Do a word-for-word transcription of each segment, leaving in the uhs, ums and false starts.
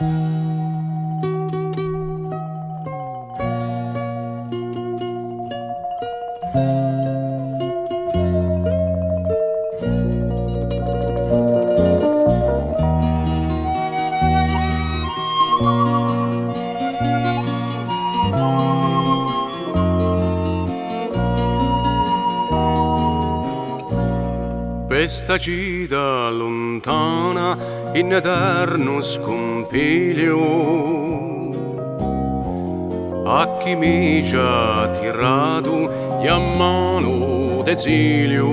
Pe sta cità luntana in eternu scumpigliu, à chì mi ci hà tiratu, chjamanu d'esiliu.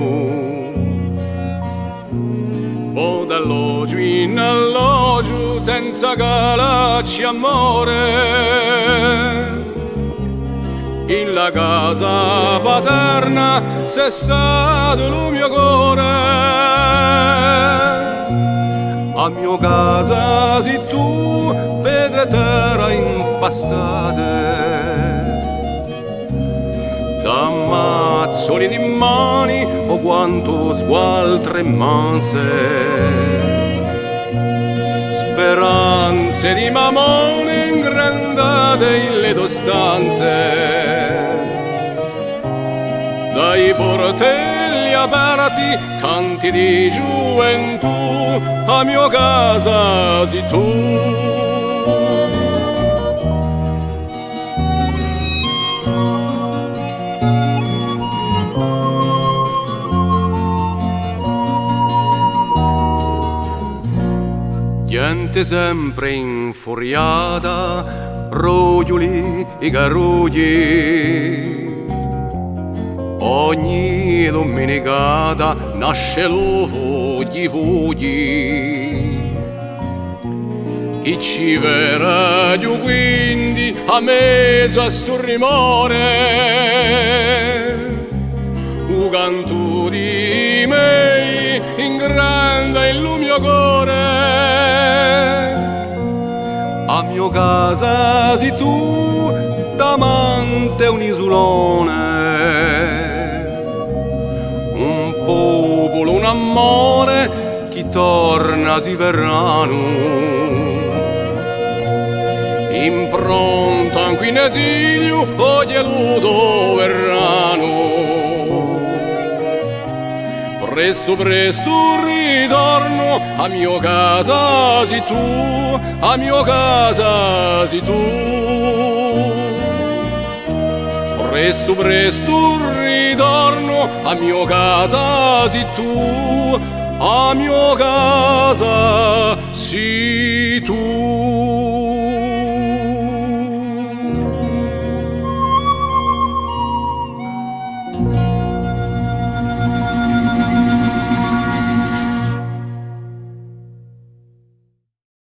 Po d'allogiu in allogiu senza calacci amore, in la casa paterna sì statu lu mio core. A mio casa sì tù, petre è terra impastate da mazzoli di mani o quantu sgualtre manse, speranze di mammone ingrandate in le to stanze, da i portelli aperti canti di ghjuventù, a mio casa sì tù. Ghjente sempre infuriata, rughjuli i carrughji, ogni duminicata nasce lu fughji fughji. Chì ci veraghju quindi à mezu à stu rimore, u cantu di i mei ingranda in lu mio core. A mio casa sì tù, tamante un isulone, un populu, un amore, chì torna di veranu, impronta ancu in esiliu, oghje lu to veranu. Prestu, prestu ritornu, a mio casa sì tù, a mio casa sì tù. Prestu, prestu ritornu, a mio casa sì tù, a mio casa sì tù.